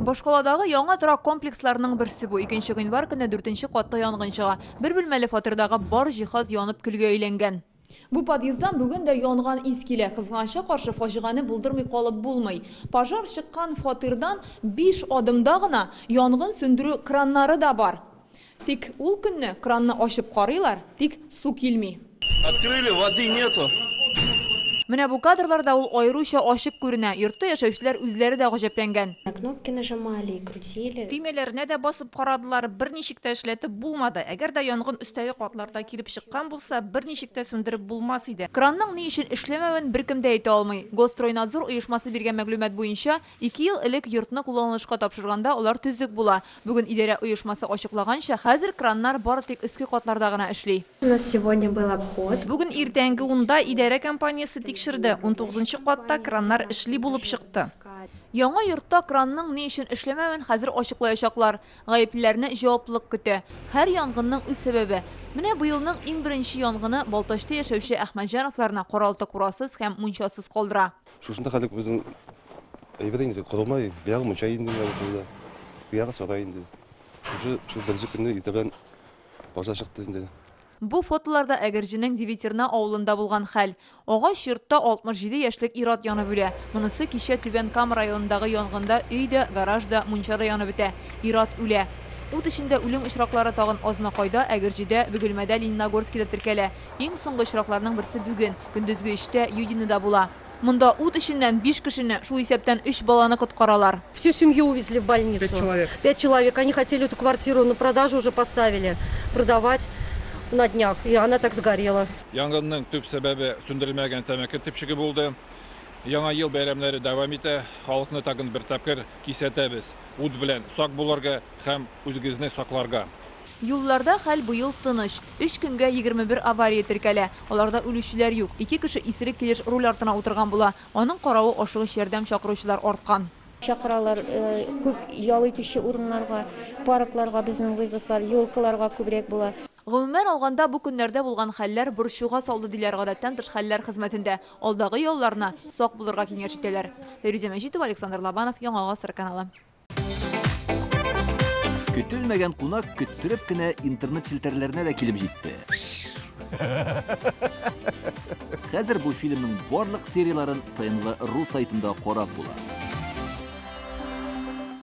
Башкаладагы яңа торак комплексларының берсе бу. 2 гыйнвар көнне 4нче катта янгын чыга. Бер бүлмәле фатирдагы бар җиһаз янып көлгә әйләнгән. Бу подъезддан бүген дә янган ис килә. Кызганычка каршы, фаҗигане булдырмый калып булмый. Пожар чыккан фатирдан 5 адымда гына янгын сүндерү краннары да бар. Тик ул көнне кранны ачып карыйлар, тик су килми. Открыли, воды нету. Менә бу кадрларда ул аеруча ачык күренә. Йортта яшәүчеләр үзләре дә гаҗәпләнгән. На кнопки нажимали и крутили. Төймәләренә дә басып карадылар, берничек тә эшләтеп булмады. Әгәр дә янгын өстәге катларда килеп чыккан булса, берничек тә сүндереп булмас иде. Кранның ни өчен эшләмәвен беркем дә әйтә алмый. Госстройнадзор оешмасы биргән мәгълүмат буенча, 2 ел элек йортны кулланылышка тапшырганда алар төзек була. Бүген идарә оешмасы ачыклаганча, хәзер краннар бары тик өске катларда гына эшли. У нас сегодня был обход. Бүген иртәнге 10-да идарә компаниясе тикшерде. 19нчы катта краннар эшли булып чыкты. Яңа йортта кранның ни өчен эшләмәвен хәзер ачыклаячаклар. Гаеплеләрне җаваплылык көтә. Һәр янгынның үз сәбәбе. Менә быелның иң беренче янгыны Балтачта яшәүче Әхмәтҗановларны каралты курасыз һәм мунчасыз калдыра. Шушында хәлек безнең әйбәт инде, корылмай, бияг мунча инде менә бу Тиягы сарай инде. Шушы шу беренче көнне иртә белән пожар чыкты инде. Бу фотоларда Әгерҗенең Девятерна авылында булган хәл. Агач йортта 67 яшьлек ир-ат янып үлә. Монысы кичә Түбән Кама районындагы янгында өй дә, гараж да, мунча да янып бетә. Ир-ат үлә. Ут эчендә үлем очраклары тагын Азнакайда, Әгерҗедә, Бөгелмәдә, Лениногорскида теркәлә. Иң соңгы очракларның берсе бүген, көндезге 3-тә Юдинода була. Монда ут эченнән 5 кешене, шул исәптән 3 баланы коткаралар. Всю семью увезли в больницу. 5 человек. 5 человек. Они хотели эту квартиру на продажу уже поставили, продавать на днях, и она так сгорела. Янгынның төп сәбәбе сүндерелмәгән тәмәке төпчеге булды. Яңа ел бәйрәмнәре дәвам итә. Халыкны тагын бер тапкыр кисәтәбез. Ут белән сак булырга һәм үзегезне сакларга. Юлларда хәл быел тыныч. 3 көнгә 21 авария теркәлә. Аларда үлүчеләр юк. 2 кеше исерек килеш руль артына утырган була. Аның каравы ашыгыч ярдәм чакыручылар арткан. Чакыралар күп ял итүче урыннарга, паркларга безнең вызовлар, елкаларга күбрәк була. Гомумән алганда бу көннәрдә булган хәлләр борчуга салды диләр гадәттән тыш хәлләр хезмәтендә. Алдагы ялларына сак булырга киңәш итәләр. Фәйрүзә Мәҗитова, Александр Лобанов, Яңа Гасыр каналы. Көтелмәгән кунак көттереп кенә интернет челтәрләренә дә килеп җитте. Хәзер бу фильмның барлык серияларын ТНВ рус сайтында карап була.